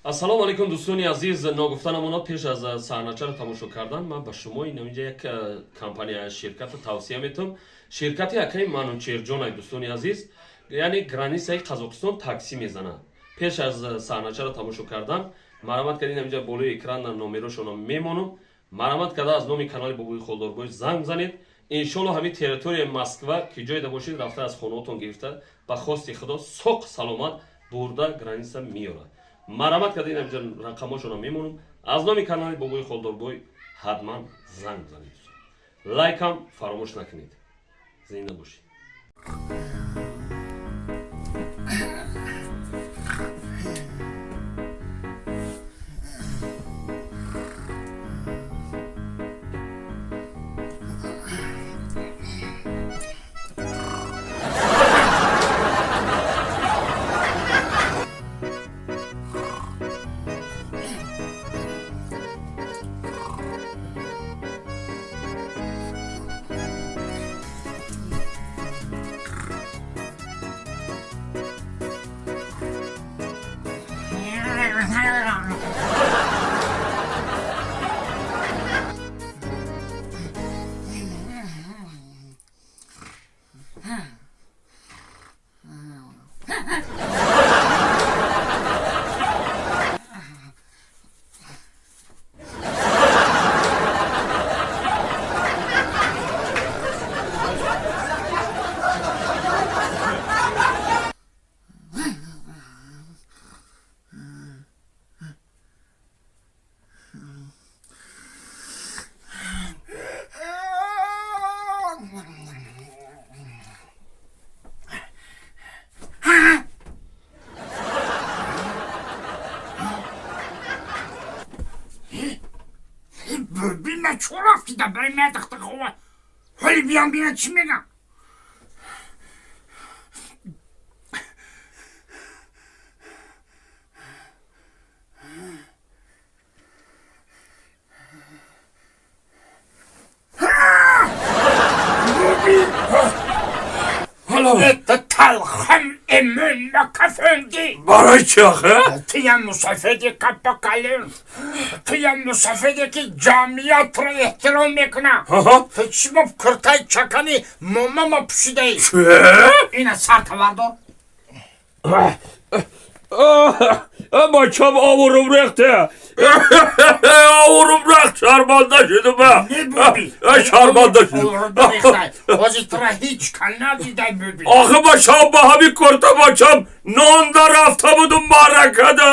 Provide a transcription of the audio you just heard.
Ассалому алайкум, дӯстони азиз. Ногуфта намонад, пеш аз саҳначаро тамошо кардан ман ба шумо инҷа як компания, ширкатро тавсия метавам. Ширкати акаи Манучерҷонай, дӯстони азиз, яъне границаи Қазоқистон такси мезанад. Пеш аз саҳначаро тамошо кардан марамат карда инҷа болои экран номерошонро мемонам. Марамат карда аз номи канали Бобои Холдорбой занг занед. Иншолло, ҳамин территорияи Москва ки ҷойда бошед, рафта аз хонаотон гирифта, ба хости Худо соқ саломат бурда граница меёрад. Марамат карда инҷа рақамошонро мемонам. Аз номи канали Бобои Холдорбой ҳатман занг занед. Лайкам фаромӯш накунед. Зинда бошед. Бибин, чӯ рафтида барои медахта хова. Ҳоли биям, бина, чӣ мегам. Это талхам эмун макафенди. Барои чӣ охе? Туям мусафеди капакален. Туям мусафеде ки ҷамъиятро эҳтиром мекуна. Ту чӣ мо куртаи чакани момама пӯшидаӣ? Ина сар тавардор. Бачам, обрӯм рехте, обрӯм рехт, шарманда шудум. Не, буби. Шарманда шудум. Ҳозир тура ҳеҷ кан надидай, буби. Охе, бачам, ба ҳамин курта, бачам, нонда рафта будум маъракада.